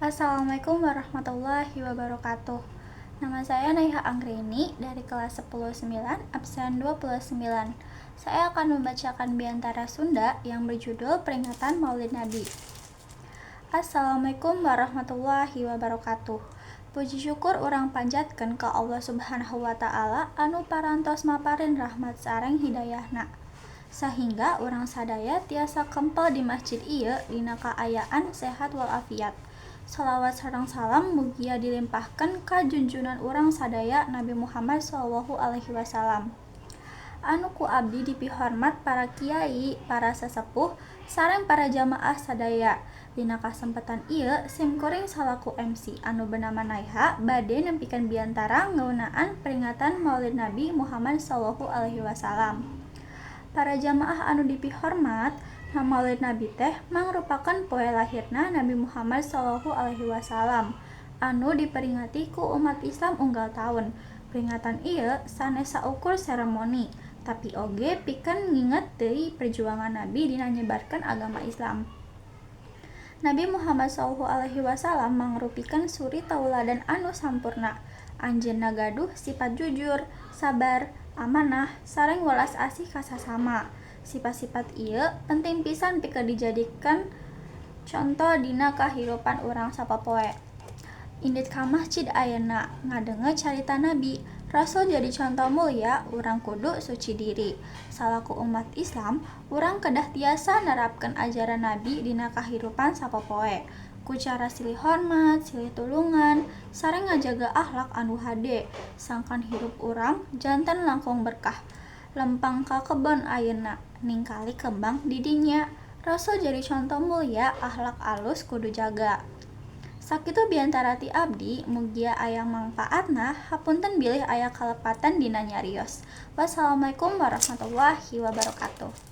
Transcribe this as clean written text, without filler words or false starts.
Assalamualaikum warahmatullahi wabarakatuh. Nama saya Naiha Anggreni dari kelas 10-9, absen 29. Saya akan membacakan biantara Sunda yang berjudul Peringatan Maulid Nabi. Assalamualaikum warahmatullahi wabarakatuh. Puji syukur urang panjatkeun ka Allah Subhanahu wa Ta'ala anu parantos maparin rahmat sareng hidayahna, sahingga urang sadaya tiasa kempel di masjid ieu dina kaayaan sehat walafiat. Salawat sareng salam mugia dilimpahkeun ka junjunan urang sadaya, Nabi Muhammad shallallahu alaihi wasallam. Anu ku abdi dipihormat para kiai, para sesepuh, sareng para jamaah sadaya. Dina kasempatan ieu simkuring salaku MC anu bernama Naiha bade nempikeun biantara ngeunaan peringatan Maulid Nabi Muhammad shallallahu alaihi wasallam. Para jamaah anu dipihormat, Maulid Nabi teh mangrupakeun poe lahirna Nabi Muhammad shallallahu alaihi wasallam anu diperingati ku umat Islam unggal taun. Peringatan ieu sanes saukur seremoni, tapi oge pikeun nginget deui perjuangan Nabi dina nyebarkeun agama Islam. Nabi Muhammad shallallahu alaihi wasallam mangrupikeun suri tauladan anu sampurna. Anjeunna gaduh sifat jujur, sabar, amanah, sareng welas asih ka sasama. Sifat-sifat ieu penting pisan pikeun dijadikeun conto dina kahirupan urang sapopoe. Indit ka masjid ayeuna ngadenge carita Nabi. Rasul jadi conto mulya, urang kudu suci diri. Salaku umat Islam, urang kedah tiasa nerapkeun ajaran Nabi dina kahirupan sapopoe ku cara silih hormat, silih tulungan, sareng ngajaga akhlak anu hade, sangkan hirup urang janten langkung berkah. Lempang ka kebon ayeuna, ningkali kembang di dinya. Rasul jadi conto mulya, akhlak alus kudu jaga. Sakitu biantara ti abdi, mugia aya mangpaatna. Hapunten bilih aya kalepatan dina nyarios. Wassalamualaikum warahmatullahi wabarakatuh.